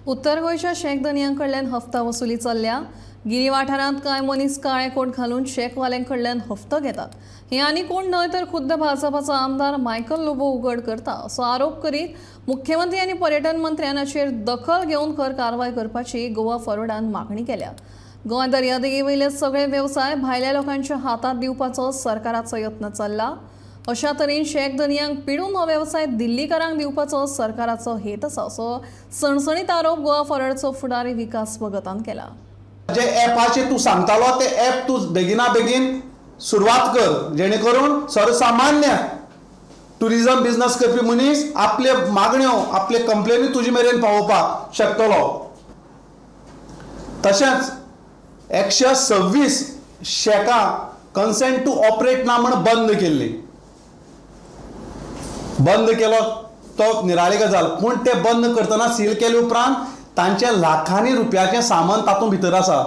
उत्तर गोंयच्या शॅक धनयां कडल्यान हफ्ता वसुली चल्ल्या. गिरी वाठारांत कांय मनीस काळे कोट घालून शॅकवाल्यां कडल्यान हफ्तो घेतात. हे आनी कोण न्हय तर खुद्द भाजपाचो आमदार मायकल लोबो उघड करता असो आरोप करीत मुख्यमंत्री आनी पर्यटन मंत्र्यान हाचेर दखल घेवन खर कारवाय करपाची गोवा फॉरवर्डान मागणी केल्या. गोंय दर्यादेगे वयले सगळे वेवसाय भायल्या लोकांच्या हातांत दिवपाचो सरकाराचो यत्न चल्ला. अशा तरेन शॅक धनयांक पिडून हो वेवसाय दिल्लीकारांक दिवपाचो सरकाराचो हेत आसा असो सणसणीत आरोप गोवा फॉरवर्डचो फुडारी विकास भगतान केला. जे ॲपाचे तूं सांगतालो ते ॲप तूं बेगिना बेगीन सुरवात कर, जेणे करून सर्वसामान्य ट्युरिजम बिजनस करपी मनीस आपले मागण्यो, आपले कंप्लेनी तुजे मेरेन पावोवपाक शकतलो. तशेंच 126 शॅकां कन्सेंट टू ऑपरेट ना म्हण बंद केल्ली. बंद केलो तो निराळी गजाल, पूण ते बंद करतना सील केले उपरांत तांचे लाखांनी रुपयाचें सामान तातूंत भितर आसा.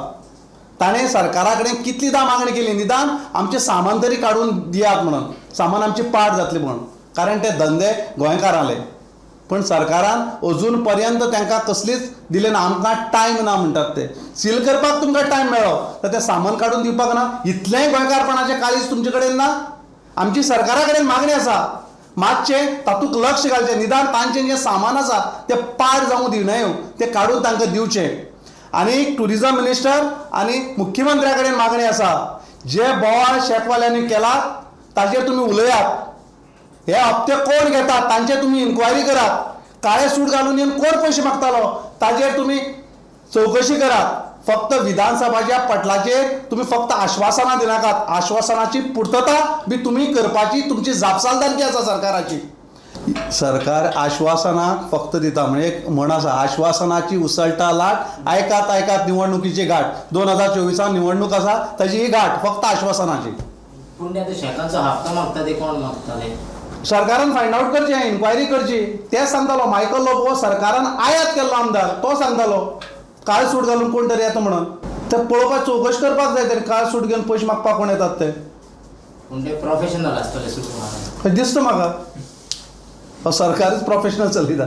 ताणें सरकारा कडेन कितलीदां मागणी केली, निदान आमचें सामान तरी काडून दियात म्हणून, सामान आमचें पाड जातलें म्हणून, कारण ते धंदे गोंयकारांले. पूण सरकारान अजून पर्यंत तांकां कसलीच दिलें ना. आमकां टायम ना म्हणटात ते. सील करपाक तुमकां टायम मेळ्ळो तर तें सामान काडून दिवपाक ना, इतलेंय गोंयकारपणाचें काळीज तुमचे कडेन ना. आमची सरकारा कडेन मागणी आसा, मातशें तातूंत लक्ष घालचें, निदान तांचें जें सामान आसा तें पाड जावंक दिवनाय, तें काडून तांकां दिवचें. आनी ट्युरिजम मिनिस्टर आनी मुख्यमंत्र्या कडेन मागणी आसा, जे बोवाळ शॅकवाल्यांनी केला ताजेर तुमी उलयात. हे हप्ते कोण घेतात तांचे तुमी इन्क्वायरी करात. काळे सूट घालून येवन कोण पयशे मागतालो ताजेर तुमी चवकशी करात. फक्त विधानसभाच्या पटलाचेर तुमी फक्त आश्वासनां दिनाकात, आश्वासनाची पुर्तता बी तुमी करपाची तुमची जापसालदारकी आसा सरकाराची. सरकार आश्वासनां फक्त दिता, म्हणजे एक म्हण आसा, आश्वासनाची उसळटा लाट, आयकात आयकात निवडणुकीची गाठ. 2024 निवडणूक आसा, ताजी ही गाठ फक्त आश्वासनाची. पूण ते आतां शॅकांचो हप्तो मागता, ते कोण मागताले? सरकारान फायंड आवट करचें, इन्क्वायरी करची. तें सांगतालो मायकल लोबो, सरकारान आयात केल्लो आमदार, तो सांगतालो काळे सूट घालून कोण तरी येता म्हणून. ते पळोवपाक, चवकशी करपाक जाय तरी काळे सूट घेवन पयशे मागपाक कोण येतात ते. पूण ते प्रोफेशनल आसतले सूट मारून. दिसता म्हाका हो सरकारच प्रोफेशनल चलयता.